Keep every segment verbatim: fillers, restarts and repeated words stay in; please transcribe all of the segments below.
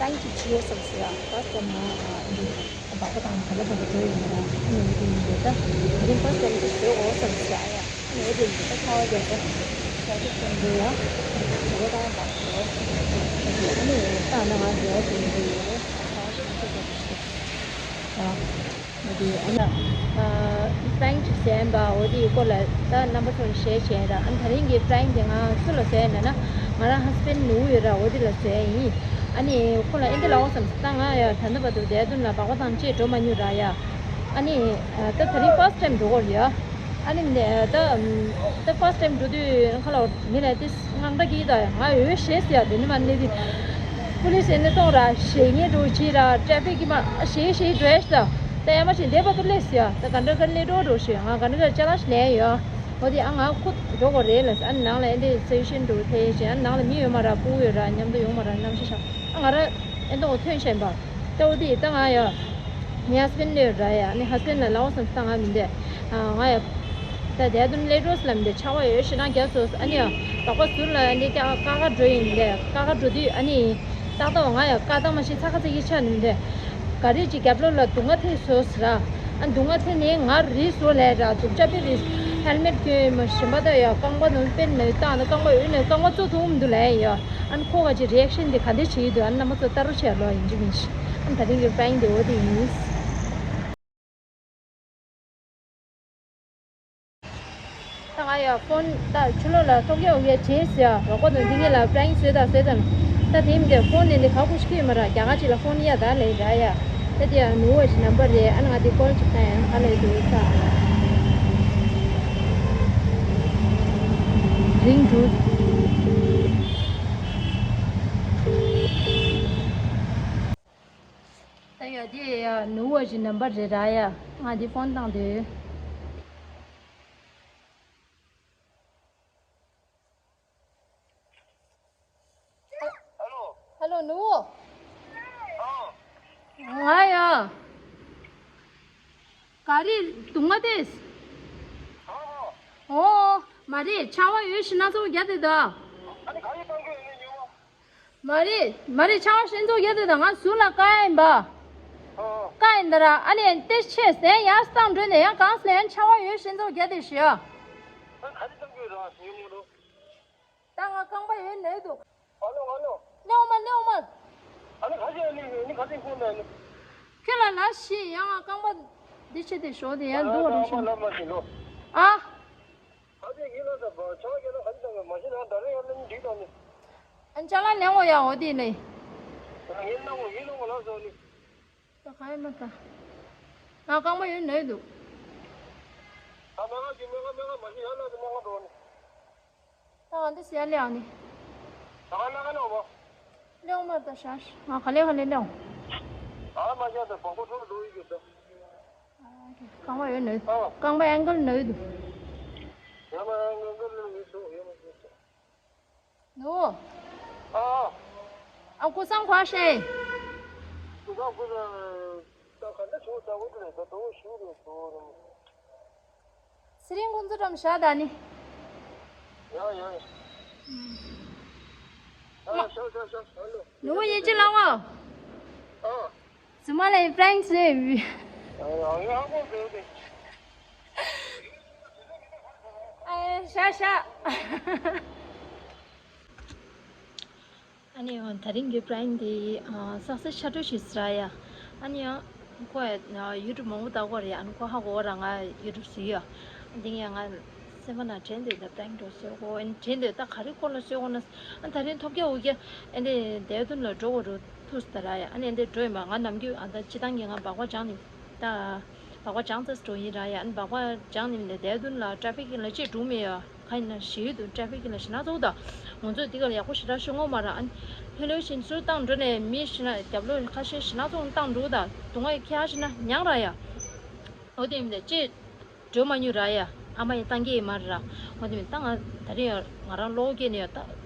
ཏང་གི་ཅི་ཡོད་བསམ་སི་ཡ་ཕར་སི་ཊའིམ་ང་འདི་སྦག་སྦག་དང་ག་ལ་ག་ལ་འགྲོ་ཡོད་མ་ར། ཨ་ནི་འདི་ཡིན་འདི་ད་དེ་རིང་ཕར་སི་ཊའིམ་ཅིག་བཟོས་འོ་བསམ་སི་ཡ་ཡ། ཨ་ནི་འོ་དེ་ཡིན་འདི་ད་ཁ་བ་རྒྱག་ས་ཁ་ཅིག་ཅན་འདི་ཡ། བཟོ་བ་དང་བ་བཟོ། ཨ་ནི་ད་ན་ང་འདི་འོ་དེ་ཡིན་འདི་ཡོད་ཁ་བ་ཞིག་ཁ་ཅིག་རྒྱག་ས་ཞིག་ཡ། འོ་དེ་ཨ་ན་ཨ་པྲེང་ཅིག་བཟོས་ཡིན་པ། འོ་དེའི་སྐོར་ལ་ད་རྣམ་པ་ཚོ་ལ་ཤེར་བྱས་ར། ཨ་ནི་དེ་རིང་གི་པྲེང་དེ་ང་སུ་ལ་བཟོས་ཡིན་ན་ང་རང་ཧ་སི་བེན་ཌི་ནུ་བོ་ཡོད་ར། འོ་དེ་ལ་བཟོས་ཡིན། ཨ་ནི་ཁོ་ལ་ཨེ་འདི་ལབ་འོ་བསམ་སི་ད་ང་ཡ་ད་ལྟ་བར་དུ་ལྡེ་ར་ལྡུན་ལ་སྦག་སྦག་དང་ཅིག་འགྲོ་མ་མྱོང་ར་ཡ། ཨ་ནི་ད་དེ་རིང་ཕར་སི་ཊའིམ་འགྲོ་གི་ཡོད་ཡ། ཨ་ནི་ནས་ད་ད་ཕར་སི་ཊའིམ་འགྲོ་དུས་ཁ་ལ་མི་ལ་དེ་དངངས་སྐྲག་སྐྱེ་གི་ད་ཡ། ང་ཡོད་ཤེས་སི་ཡ། དེ་ནི་མ་ནི་དེ་པུ་ལི་སི་ཨེ་ནི་གཏོང་ར་ཞེད་སྣང་འགྲོ་བྱེད་ར། ཊེ་ཕིག་གི་མ་ཞེད་ཞེད་འགྲོ་ཡ་ཤི་ད་ད་ཡ་མ་ཞིག་འདས་པ་དུ་སླེབས་སི་ཡ། ད་ག་འདྲ་ག་སླེབས་འགྲོ་འགྲོ་ཤི་ཡ། ང་ག་འདྲ་ག་ཅ་ལག་ཞིག་ལེན་ཡོད། འོ་དེ་ཨ་ང་ཁུ་འགྲོ་དགོས་རེད་ལ། ཨ་ནི་ནང་ལ་ཨེ་འདི་སེ་ཤན་འགྲོ་ཐེ་ཞེ། ཨ་ནི་ནང་ལ་མི་ཡོད་མ་ར། སྤུ་གུ་ཡོད་ར། མཉམ་དུ་ཡོང་མ་ར། གནམ་གཤིས་ཤ་ཨ་ང་ར་ཨེ་འདི་འོ་ཐོན་ཤེས་པ། ད་འོ་དེ་ད་ང་ཡ། ངའི་ཧ་སི་བེན་ཌི་ལོས་ར་ཡ། ནི་ཧ་སི་བེན་ཌི་ལ་ལའོ་སམ་སི་ད་ང་མི་འདས། ང་ཡ། ད་དེ་དུན་ལེ་ཌོས་ལ་མི་འདས། ཆར་པ་ཡོད་ཤི་ན་རྒྱ་སོ་ཨ་ནི་ཡ། སྦག་སྦག་ཟུར་ལ་ཨ་ནི་ཀ་ཀ་ཀ་འགྲོ་ཡིན་འདས། ཀ་ཀ་འགྲོ་དུས་ཨ་ནི། ཏག་ཏག་ང་ཡ་ཀ་ཏག་མ་ཤི་ཚ་ཁ་ཚ་ཡི་ཆ་ནི་མི་འདས། ག་རེ་ཅིག་རྒྱབ་ལོགས་ལ་དུང་ང་ཐེ་སོ་སི་ར། ཨ་དུང་ང་ཐེ་ནི་ང་རི་སོ་ལས་ར་དུག་ཅ་པི་རི། ཧེལ་མེཊ་གྱོན་མ་ཞིམ་པ་ད་ཡ་རྐང་པ་ནང་པེན་མེ་བཏང་ད་རྐང་པ་འོད་ནས་རྐང་པ་བཙོ་ཐུབ་མི་འདུག་ལས་ཡ། ཨ་ནི་ཁོ་ག་ཅིག་རི་ཨེག་ཤན་དེ་ག་འདྲ་བྱེད་ཀྱི་འདུག་ཨ་ནི་རྣམ་པ་ཚོ་ལྟ་རོགས་བྱས་ལོ་ཡིན་གཅིག་མིན་ཞིག་ཨ་ནི་ད་རིང་གི་པྲེང་དེ་འོ་དེ་ཡིན། ད་ང་ཡ་ཕོན་ད་ཆུ་ལོག་ལ་ཐོག་རྒྱག་འོ་གས་བྱས་ཟེར་ཡ། རོགས་པ་དང་འདི་གཉིས་ལ་པྲེང་བཟོས་དང་བཟོས་དང་། ད་དེ་མི་འདྲ་ཕོན་ནས་འདི་ཁག་པོ་ཞིག་ཡོད་མ་ར། རྒྱ་གར་ཅིག་ལ་ཕོན་གཡར་ད་ལས་ར་ཡ། ད་དེ་ཡ་ནུ་བོ་ཞིག་ནམ་བར་རེད། ཨ་ནི་ང་དེ་ཀོལ་ཅིག་བཏང་ཡ། ཨ་ལས་འདུག་ས། རིང་འགྲོ། ད་ཡ་དེ་ཡ་ནུ་བོ་ཞིག་ནམ་བར་རེད་ར་ཡ། ང་དེ་ཕོན་བཏང་དུས། ཧ་ལོ། ཧ་ལོ་ནུ་བོ། ཨ། ང་ཡ། ག་རེ་དུང་ང་ཏེས། ཨ། ཨོ། མ་རེད། ཆར་པ་འོད་ཞེད་སྣང་ཚོགས་རྒྱག་དེ་ད། ཨ་ནི་ག་རེ་བཏང་གི་ཡོད་ནི་ཉོ། མ་རེད། མ་རེད། ཆར་པ་ཞེད་སྣང་ཚོགས་རྒྱག་དེ་ད། ང་ཟུར་ལ་བཀག་ཡིན་པ། ཨ། བཀག་ཡིན་ད་ར། ཨ་ནི་ཏེ་ཆེ་སེ་ཡར་བཏང་འགྲོ་ནས་ཡང་གང་སེ་ཡང་ཆར་པ་འོད་ཞེད་སྣང་ཚོགས་རྒྱག་དེ་ཞེ། ཨ་ག་རེ་བཏང་གི་ཡོད་ར་ཉོ་མོ་རོ། ད་ང་རྐང་པ་ཡོད་ནས་འདུག་ཨ་ལོ་ཨ་ལོ། ལེའོ་མ་ལེའོ་མ། ཨ་ནི་ཁ་ཤས་ནི་ནི་ཁ་ཤས་ཁོང་ནས་ནི། ཁྱོད་ལ་ལ་ཞིག་ཡང་ང་རྐང་པ་འདི་ཆེ་དེ་ཞོག་དེ་ཡང་འདུག་རུ་ཞིག་ཨ། ཁ་ཤས་ཡིན་ལ་ད་བ་ཆ་ག་ལ་ཁ་ཤས་ད་མ་ཤི་ན་ད་རེ་ཡང་ནི་འགྲིག་ད་ནི། ཨ་ཅ་ལ་ལེའོ་ཡ་འོ་དེ་ནི། ཡིན་ན་འོ་ཡིན་ན་འོ་ལ་སོ་ནི། ད་ག་ཡིན་མ་ད། ང་རྐང་པ་ཡོད་ནས་འདུག་ད་མ་ང་གི་མ་ང་མ་ང་མ་ཤི་ཡ་ལ་དུ་མ་ང་འགྲོ་ནི། ད་ང་འདི་ཟེར་ལེའོ་ནི། ད་ག་ལ་ག་ལ་བ། ལེའོ་མ་ད་ཤ་ཤ། ང་ག་ལེ་ག་ལེ་ལེའོ། ཨ་མ་ཤ་ད་བག་པོ་ཁྲོ་འགྲོ་ཡི་གི་ད། རྐང་པ་ཡོད་ནས། ཨ། རྐང་པ་ཨེང་ཀལ་ནས་འདུག་ཡ་མ་ཨེང་ཀལ་ནས་སོ་ཡ་མ་ནས་སོ། ནུ། ཨ། ཨ་ཀུ་སང་ཁ་ཤེ། ཀུ་སང་ཀུ་སང་། ད་ག་འདྲ་བྱུང་ས་འོ་དེ་ལས་ད་དོ་ཞུ་རེད་དོ་རེད། ཚེ་རིང་ཀུན་ཚོ་འགྲམ་བཞག་ད་ནི། ཡ་ཡ་ཡ། ཨ་ཤ་ཤ་ཤ་ཧ་ལོ། ནུ་བོ་ཡིན་གཅིག་ལའོ། ཨ། ཙི་མ་ལ་ཡི་པྲེང་རེད། ཨ་ཡ་ཧ་གོ་བོད་དེ། ཨ་ཡ་ཤ་ཤ། ཨ་ནི་ད་རིང་གི་པྲེང་དེ་ཨ་སག་སེས་ཆགས་འགྲོ་ཞིག་ཟེར་ཡ། ཨ་ནི་ཡང་ཁོ་ཡ་ཡུ་ཊུབ་མང་པོ་ལྟ་གོ་རེད། ཨ་ནི་ཁོ་ཧ་གོ་ར་ང་ཡུ་ཊུབ་ཟེར་ཡ། འདི་ངས་ང་སེམས་པ་ན་དྲན་འདོད་ད་པྲེང་འགྲོ་བཟོས་གོ་ཨ་ནི་དྲན་འདོད་ད་ག་རེ་སྐོར་ལ་བཟོས་གོ་ན། ཨ་ད་རིང་ཐོབ་རྒྱ་འུ་རྒྱ་ཨ་འདི་ལྡེ་ར་ལྡུན་ལ་འགྲོ་གོ་རུ་ཐུག་ད་ར་ཡ། ཨ་ནི་ཨ་འདི་འགྲོ་ཡིན་པ་ང་ནམ་རྒྱུན་ཨ་ད་སྤྱི་བཏང་གི་ང་སྦག་སྦག་སྦྱངས་ནི་ད། སྦག་སྦག་སྦྱངས་ཚར་འགྲོ་ཡིན་ར་ཡ། ཨ་ནི་སྦག་སྦག་སྦྱངས་ནི་མིན་ལ་ལྡེ་ར་ལྡུན་ལ་ཊེ་ཕིག་ལ་ཅིག་འགྲོ་མི་ཡོད། ག་ཡིན་ན་ཞི་ཡུལ་དུ་ཊེ་ཕིག་ལ་ཞེད་སྣང་ཚོགས་ད། ང་ཚོ་འདི་ག་ལ་ཡག་པོ་ཞེ་དྲག་ཤོད་ངོ་མ་ར། ཨ་ནི་ལྷོད་ལྷོད་བཞིན་ཚུར་བཏང་འགྲོ་ནས་མི་ཞེད་སྣང་རྒྱབ་ལོགས་ཁ་ཤས་ཞེད་སྣང་ཚོགས་བཏང་འགྲོ་ད། དུང་ང་ཁྱེད་ཞེད་སྣང་མྱངས་ར་ཡ། འོ་དེ་མིན་ལ་ཅིག་འགྲོ་མ་མྱོང་ར་ཡ། ཨ་མ་ཡིས་བཏང་གི་ཡིན་མ་ར། འོ་དེ་མིན་ད་ང་ད་རིང་ང་རང་གློག་སྐྱེས་ནས་ད་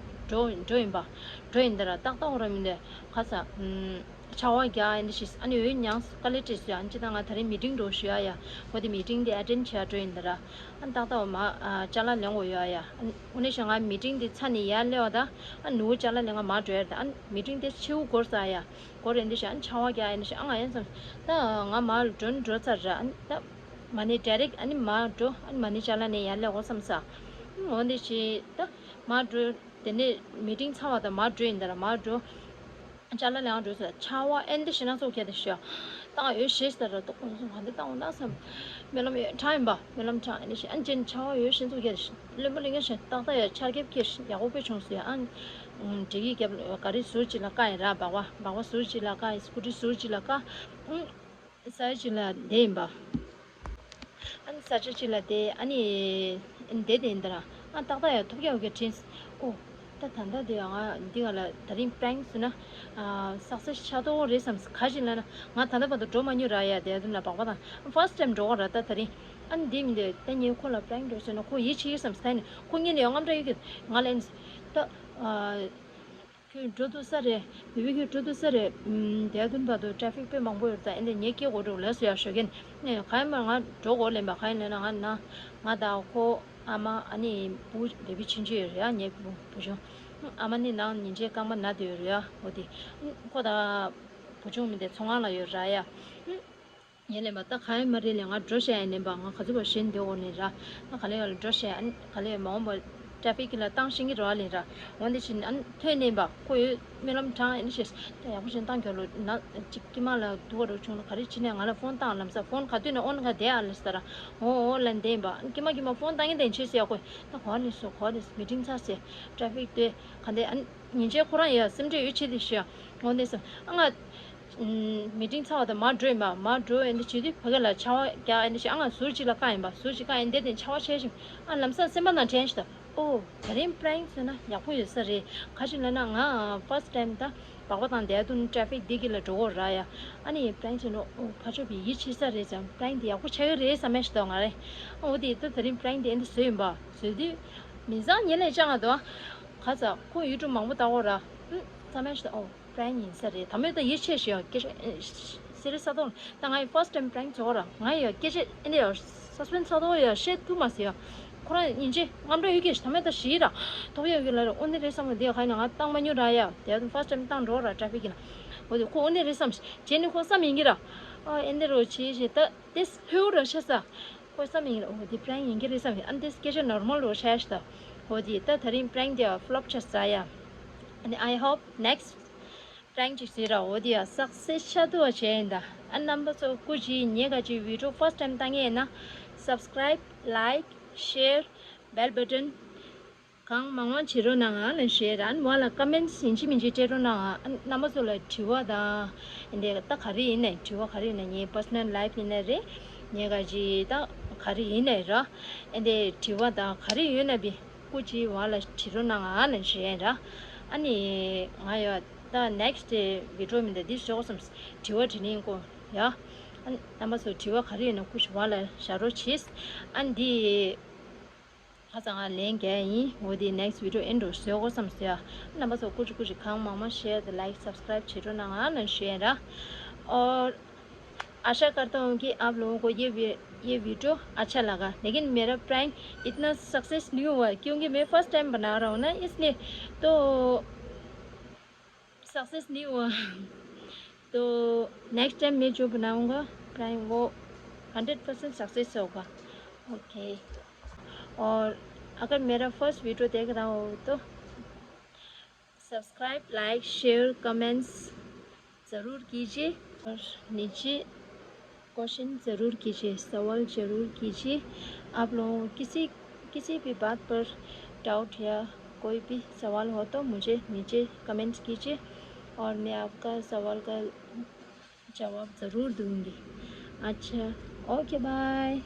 འགྲོ་འགྲོ་ཡིན་པ། འགྲོ་ཡིན་ད་ར་ཏག་ཏག་འོ་ར་མིན་ལ་ཁ་ས། ཆར་པ་རྒྱག་ཨེ་འདི་ཞིག་ཨ་ནི་འོད་མྱངས་དཀའ་ལས་འཕྲད་སོང་ཡ། ཨ་ནི་ཅི་ད་ང་ད་རིང་མི་ཊིང་འགྲོ་ཞུ་ཡ་ཡ། འོ་དེ་མི་ཊིང་དེ་ཨ་ཊེན་བྱས་འགྲོ་ཡིན་ད་ར། ཨ་ནི་ཏག་ཏག་འོ་མ་ཨ་ཅ་ལག་ལེན་དགོས་ཡོད་ཡ། ཨ་ནི་འོ་ནས་ཞེ་ང་མི་ཊིང་དེ་ཚར་ནས་ཡར་སླེབས་པ་ད། ཨ་ནི་ཅ་ལག་ལེན་ག་མར་འགྲོ་ཡ་རེད། ཨ་ནི་མི་ཊིང་དེ་ཕྱི་པོ་འགོར་ཚར་ཡ། འགོར་ཨེ་འདི་ཞིག་ཨ་ནི་ཆར་པ་རྒྱག་ཨེ་འདི་ཞིག་ཨ་ང་ཡིན་བསམ། ད་ང་མར་འགྲོ་འགྲོ་ཚར་ར། ཨ་ནི་ད་མ་ཎི་ཌའི་རེག་ཨ་ནི་མར་འགྲོ། ཨ་ནི་མ་ཎི་ཅ་ལག་ནས་ཡར་སླེབས་དགོས་བསམ་ས། ཨ་འོ་འདི་ཞིག་ད་མར་འགྲོ། དེ་ནས་མི་ཊིང་ཚར་བ་དང་མར་འགྲོ་ཡིན་ད་ར། མར་འགྲོ། ཅ་ལག་ལེན་འགྲོ་ཟེར་ཆར་པ་ཨེ་འདི་ཞེ་ན་ཚོགས་ཁྱེར་དེ་ཤོག་ཏང་འོད་ཞེ་ཟེར་ར་ཏོག་ཙམ་ག་འདི་ཏང་འོ་ན་བསམ། སྨོན་ལམ་ཡོད་གྲང་ཡིན་པ། སྨོན་ལམ་གྲང་ཨེ་འདི་ཞེ་ཨན་ཅན་ཆར་པ་འོད་ཞེ་ཚོགས་ཁྱེར་དེ་ཤོག་བློན་པོ་ལིང་ག་ཞེ་ཏག་ཏག་ཡོད་ཆར་ཁེབས་ཁེར་ཡག་པོ་དཔེ་བྱུང་སོང་ཡ། ཨན་འགྲིག་གི་རྒྱབ་ག་རེ་ཟུར་གཅིག་ལ་བཀག་ཡིན་ར། སྦག་པ་སྦག་པ་ཟུར་གཅིག་ལ་བཀག་ཡིན། སྐུ་ཊི་ཟུར་གཅིག་ལ་བཀག་ས་ཡ་གཅིག་ལ་བསྡད་ཡིན་པ། ཨ་ནི་ས་ཆ་གཅིག་ལ་བསྡད་ཨ་ནི་བསྡད་དེ་ཡིན་ད་ར། ཨ་ཏག་ཏག་ཡ་ཐུག་ཡག་གི་དྲིན། ཨོ། ད་ད་ལྟ་དེ་ང་འདི་ག་ལ་ད་རིང་པྲེང་ཟེར་ན་སག་སེས་ཆགས་ཐུབ་ཀྱི་རེད་བསམ། ག་ཅི་ལབ་ན་ང་ད་ལྟ་བར་དུ་འགྲོ་མ་མྱོང་ར་ཡ། དེ་དུས་ན་སྦག་པ་དང་ཕར་སི་ཊི་ཊེམ་འགྲོ་གི་ར་ད་ད་རིང་། ཨ་ནི་འདི་མི་འདོད་ད་ངས་ཁོ་ལ་པྲེང་འགྲོ་ཟེར་ན་ཁོ་ཡིད་ཆེས་ཀྱི་བསམ་སྟེ་ནི་ཁོ་ངེད་ནས་ཡང་དངངས་སྐྲག་ཡོད་ཀྱི། ང་ལ་ཨེ་ནི་ད། ཁྱོད་འགྲོ་ཐུབ་ས་རེད། བེ་བི་ཁྱོད་འགྲོ་ཐུབ་ས་རེད། ཨམ། དེ་དུས་བར་དུ་ཊ་ཕིག་དཔེ་མང་པོ་ཡོད་རེད། ད་ཨེ་འདྲ་ངས་སྐད་གོ་འགྲོ་ལབ་སོ་ཡ་ཞོགས་ཀས་ནས་ག་ཡིན་མ་ང་འགྲོ་དགོས་ལབ་པ། ག་ཡིན་ལབ་ན་ང་ན་ང་དང་ཁོ་ཨ་མ་ཨ་ནི་བུ་བེ་བི་ཆུང་ཆུང་ཡོད་རེད་ཡ། ངའི་བུ་བུ་ཆུང་། ཨ་མ་ནི་ནང་ཉིན་བྱེད་རྐང་པ་ན་དེ་ཡོད་རེད་ཡ། འོ་དེ་ཁོ་དང་བུ་ཆུང་མི་དེ་ཚོང་ཁང་ལ་ཡོད་ར་ཡ། ངས་ལབ་པ་ད་ག་ཡིན་མ་རེད་ལབ། ང་འགྲོ་ཤེས་ཡ་ལབ་པ། ང་ག་ཚོད་བར་ཞེད་འདོད་འོ་ནི་ར། ང་ག་ལེ་ཡོད་ལ་འགྲོ་ཤེས་ཨ་ནི་ག་ལེ་ཡོད་མ་འོངས་པ་ཊ་ཕིག་གི་ལ་བཏང་ཤེས་ཀྱི་རེད་ལབ་ར། འོ་འདི་ཕྱིན་ཨ་ནི་ཐོན་ནས་པ་ཁོ་ཡོད་སྨོན་ལམ་དྲང་ཨ་ནི་ཤེས་ད་ཡག་པོ་ཞིག་བཏང་རྒྱུ་ལོ་ན་ཅིག་ཀྱི་མ་ལ་སྡུག་ག་རོ་བྱུང་ན་ག་རེ་བྱེད་ནས་ང་ལ་ཕོན་བཏང་ལམ་སང་ཕོན་ག་དུས་ནས་ཨོན་ག་བསྡད་ཨ་ལ་ཟེར་ར། འོ་འོ་ལབ་བསྡད་པ་ཨ་ནི་ཀྱི་མ་ཀྱི་མ་ཕོན་བཏང་གི་བསྡད་ཤེས་ཟེར་ཡ། ཁོས་ད་ག་ལེ་སོ་ག་ལེ་མི་ཊིང་ཚར་ཟེར་ཊ་ཕིག་ལྟོས་ག་འདི་ཨ་ནི་ཉིན་བྱེད་ཁོ་རང་ཡ་སེམས་ཁྲལ་ཡོད་ཆེ་དེ་ཤེས་ཨ། འོ་འདི་སོ་ཨ་ང་། མི་ཊིང་ཚར་བ་དང་མར་འགྲོ་ཡིན་པ། མར་འགྲོ་ཡིན་དུས་བྱེད་དུས་ཕ་གི་ལ་ཆར་པ་རྒྱག་ཡིན་དུས་ཨ་ང་ཟུར་གཅིག་ལ་བཀག་ཡིན་པ། ཟུར་གཅིག་བཀག་ཡིན་དེ་དེ་ཆར་པ་ཆེ་ཞིང་ཨ་ལམ་སང་སེམས་པ་ནང་དྲན་ཞིག་ད། ཨོ་ད་རིང་པྲེང་ཟེར་ན་ཡག་པོ་ཡོད་ས་རེད། ག་ཅི་ལབ་ན་ང་ཕར་སི་ཊི་ཊེམ་ད་སྦག་པ་དང་དེ་དུས་ཊ་ཕིག་འདི་གི་ལ་འགྲོ་གོ་ར་ཡ། ཨ་ནི་པྲེང་ཟེར་ནོ་ཨོ་ཕར་ཕྱོགས་པའི་ཡིད་ཆེས་ས་རེད་ཙང་པྲེང་འདི་ཡག་པོ་ཆགས་ཀྱི་རེད་བསམ་མེད་ཞིག་ད་ང་རེད། ཨོ་དེ་ད་ད་རིང་པྲེང་འདི་འདི་བཟོས་ཡིན་པ་བཟོས་དུས་མི་ཚང་ཉིན་ལས་ཅང་ང་དོ་ག་ཚ་ཁོ་ཡུ་ཊུབ་མང་པོ་ལྟ་གོ་ར། བསམ་མེད་ཞིག་ད་ཨོ། པྲེང་ཡིན་ས་རེད། ད་མོས་ད་ཡིད་ཆེས་ཤིག་ཡ་སྐད་ཆ་སི་རི་ཡས་ས་ཐོག་ད་ང་ཡི་ཕར་སི་ཊི་ཊེམ་པྲེང་བྱེད་གོ་ར། ང་ཡི་སྐད་ཆ་ཨེ་འདྲ་ཡ་སས་པེན་སི་ས་ཐོག་ཡ་བཤད་ཐུབ་མ་སི་ཡ། ཁོ་རང་ཡིན་ཅེ་རྔམ་སྐྲག་ཡོད་ཀྱི་ད་མོས་ད་ཞི་ར་ཐོག་ཡོད་ཀྱི་ལ་ར། ཨོ་ནི་རེད་བསམ་གི་འདི་ག་ཡིན་ན་ང་བཏང་མ་མྱོང་ར་ཡ། དེ་ཕར་སི་ཊི་ཊེམ་བཏང་འགྲོ་ར་ཊ་ཕིག་གི་ལ། འོ་དེ་ཁོ་ཨོ་ནི་རེད་བསམ་བྱས་ནི་ཁོ་བསམ་ཡིན་གྱི་ར། ཨ་ཨེ་འདྲ་རོ་བྱེད་ཞེས་ད་དེ་ལྷོད་ར་ཤ་ས། ཁོ་བསམ་ཡིན་ར། འོ་དེ་པྲེང་ཡིན་གྱི་རེད་བསམ་ཡིན། ཨ་ནི་དེ་སྐད་ཆ་ནོར་མལ་རོ་ཤ་ཤ་ད། འོ་དེ་ད་ད་རིང་པྲེང་དེ་ཕ་ལོབ་ཆ་ས་ཡ། ཨ་ནི་I hope next prank ཅིག་ཟེར་ར། འོ་དེ་ཡ་སག་སེས་ཆགས་ཐུབ་པ་བྱས་ཡིན་ད། ཨ་རྣམ་པ་ཚོ་སྐུ་མཁྱེན། ངའི་ག་ཅིག་བི་ཌི་ཡོ་ཕར་སི་ཊི་ཊེམ་ལྟ་མཁན་ཡིན་ན་སབ་སི་ཀ་རའིབ་ལའིཀ་ཤེར་བེལ་བ་ཊོན་གང་མང་མང་བྱེད་རོགས་གནང་ང་ལ་ཞེས་རང་བ་ལ་ཀ་མེན་ཊི་ཡིན་གཅིག་མིན་གཅིག་སྤྲད་རོགས་གནང་ང་། ཨ་རྣམ་པ་ཚོ་ལ་དྲི་བ་དང་འདི་ད་ག་རེ་ཡིན་ནའི་དྲི་བ་ག་རེ་ཡིན་ན་ངའི་པར་སོ་ནལ་ལའིབ་ཡིན་ན་རེད། ངའི་ག་ཅིག་ད་ག་རེ་ཡིན་ནའི་ར། ཨ་འདི་དྲི་བ་དང་ག་རེ་ཡོད་ན་བི་སྐུ་མཁྱེན་བ་ལ་དྲི་རོགས་གནང་ང་ལ་ཞེས་ར། ཨ་ནི་ང་ཡ་ད་ནེག་སི་ཊི་བི་ཌི་ཡོ་མི་འདི་འདི་བཟོ་བསམ། དྲི་བ་དྲི་ལན་སྐོར་ཡ། ཨ་རྣམ་པ་ཚོ་དྲི་བ་ག་རེ་ཡོད་ན་སྐུ་མཁྱེན་བ་ལ་བཞག་རོགས་བྱེད། ཨ་འདི། ཁ་སང་ང་ལན་རྒྱག་ཡིན། འོ་དེ་next video end ལ་བཟོ་དགོས་བསམ་སོང་ཡ། རྣམ་པ་ཚོ་སྐུ་མཁྱེན་སྐུ་མཁྱེན། གང་མང་མང་share དང་like subscribe བྱེད་རོགས་གནང་ང་ལ་ཞུ་ཡིན་ར། और आशा करता हूँ कि आप लोगों को ये वी- ये वीडियो अच्छा लगा, लेकिन मेरा प्रैंक इतना सक्सेस नहीं हुआ क्योंकि मैं फर्स्ट टाइम बना रहा हूँ ना, इसलिए। तो सक्सेस नहीं हुआ। तो नेक्स्ट टाइम मैं जो बनाऊंगा प्रैंक, वो हंड्रेड परसेंट सक्सेस होगा। ओके। और अगर मेरा फर्स्ट वीडियो देख रहा हो तो सब्सक्राइब, लाइक, शेयर, कमेंट्स ज़रूर कीजिए और नीचे क्वेश्चन ज़रूर कीजिए, सवाल ज़रूर कीजिए। आप लोगों को किसी किसी भी बात पर डाउट या कोई भी सवाल हो तो मुझे नीचे कमेंट कीजिए और मैं आपका सवाल का जवाब ज़रूर दूंगी। अच्छा, ओके, बाय।